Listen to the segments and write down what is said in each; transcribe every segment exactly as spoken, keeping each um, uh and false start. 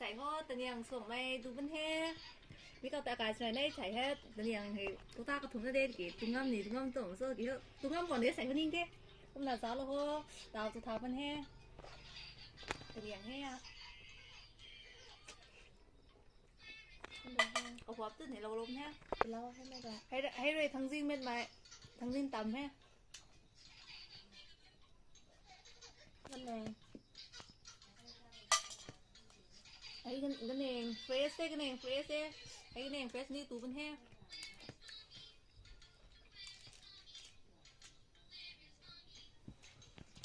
Thei ho, taniang suangmei du bun he. Mi kau ta kai srai nei thei he, taniang hei, tu ta kathumna de ki, tu ngam ni, tu ngam tuang so ki ho, tu ngam kuang de sai ho ning de. Kumna zalo ho, tau tu tha bun he. Taniang he ya. Kahuap tu ni lou lou he. Lou he mei ta. Hei, hei rui thangzing met mei, thangzing tam he. Kaneng. Hei kan-, kaneng fresh e, kaneng fresh e. Hei kaneng fresh ni tu bun he.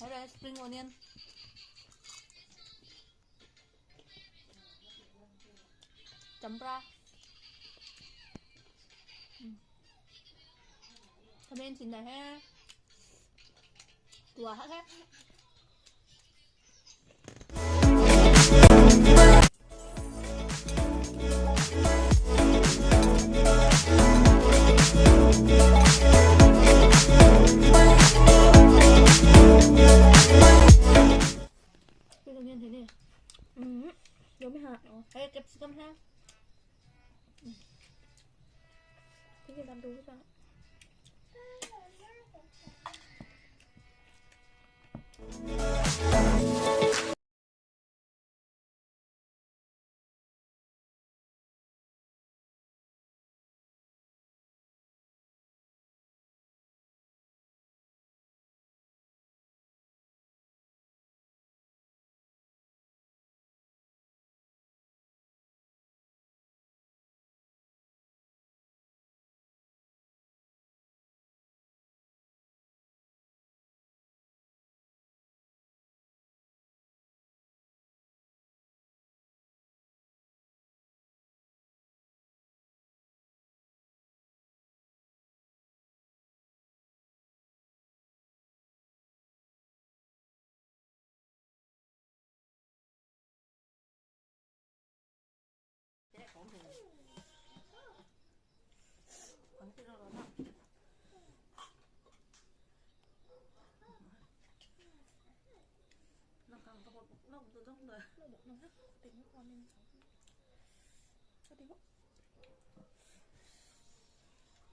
Hei rui spring onion. Champra. Comment sinna he. Tua hak he. Spring onion hei ni. Hm. Yummy ha. Hei capsicum he. Thank you, Nam Du.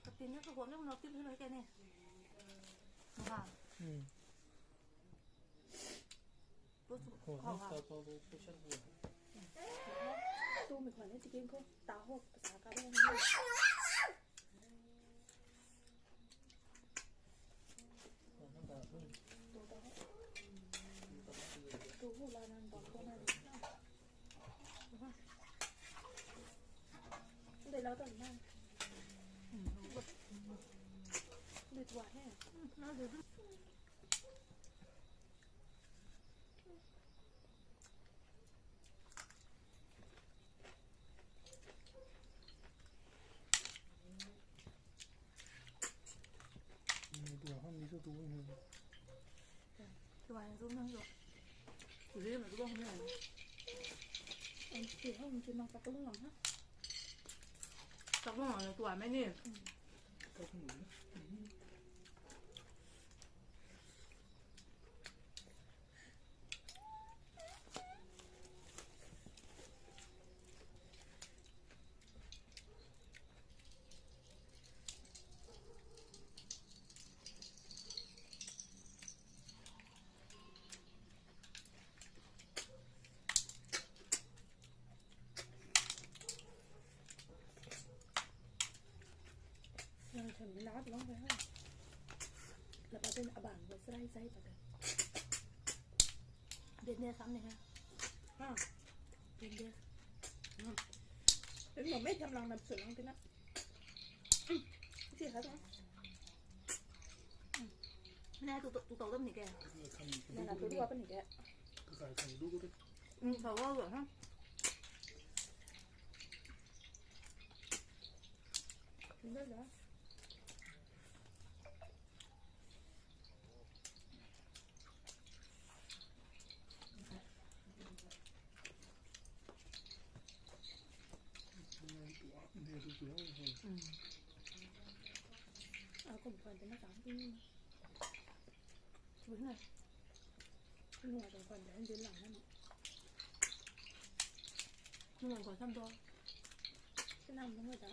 Kapin na kahuam na nau tip hei kani. Maha. Hmm. Kahuam na. Kahuam na. Tu mi kwan ni chicken ko ta ho sa ka ba. Taklung lang na tuamei ni. Nang thun mi na tuang bai ha. Lapa tun abang ko srai sai pa tun. Business am ni ha. Ha. Business. Hmm. Rin mo mei tham lang nam sun lang tina. Si ha tuang. Nai tu tu tu tau dam ni ke. Nai na tu tu apa ni ke. Ka kai kan du ko de. Hmm, tau wa ha. Nda da. Kum kwan tei na tang ti. Ui na. Nua tang kwan tei din lang na. Nunc khou tham do. Kanam nunc ta.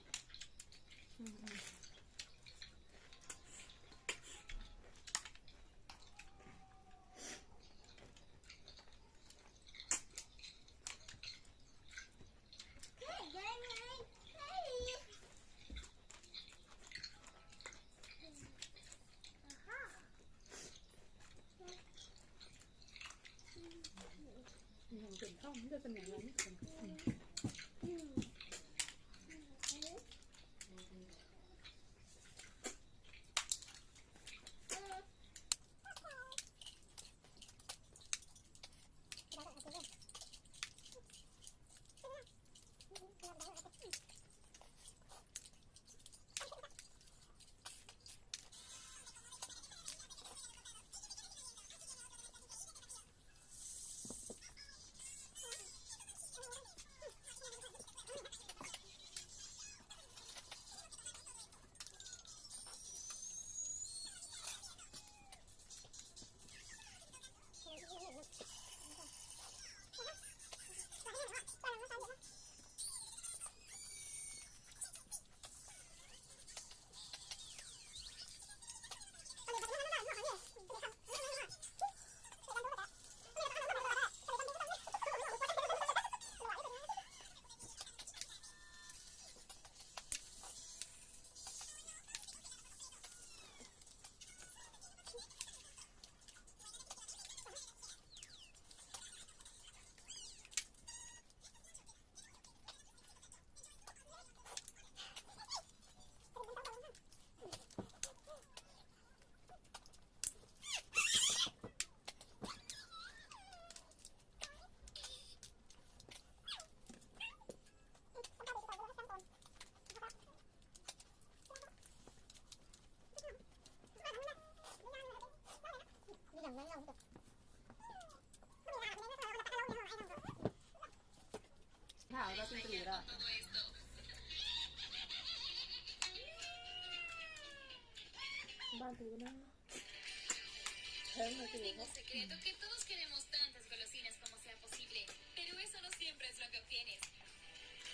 Tenemos secreto que todos queremos tantas golosinas como sea posible, pero eso no siempre es lo que obtienes.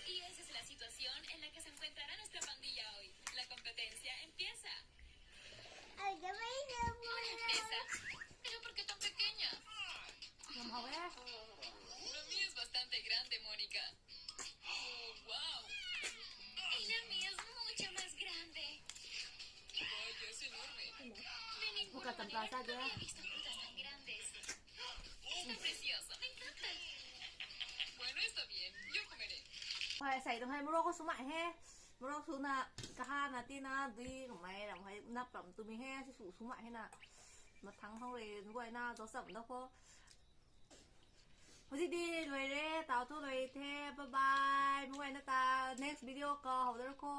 Y esa es la situación en la que se encontrará nuestra pandilla hoy. La competencia empieza. Una empresa. ¿Pero por qué tan pequeña? La mía es bastante grande, Mónica. Oh, wow. Y la mía es mucho más grande. Vaya, es enorme. De ninguna manera no había visto frutas tan grandes. Está precioso, me encanta. Bueno, está bien, yo comeré. Hei, sei tuang hei morok khou sw mak he. Morok swna, kahana tina, dui kamei ram hei nap ram twmei he, si sw sw mak he na. Mathang khang rui, nguayna, zauc cham da kho. Hou di di, luai re, tau thu luai the, bye bye, nguayna ta, next video khou how da kho.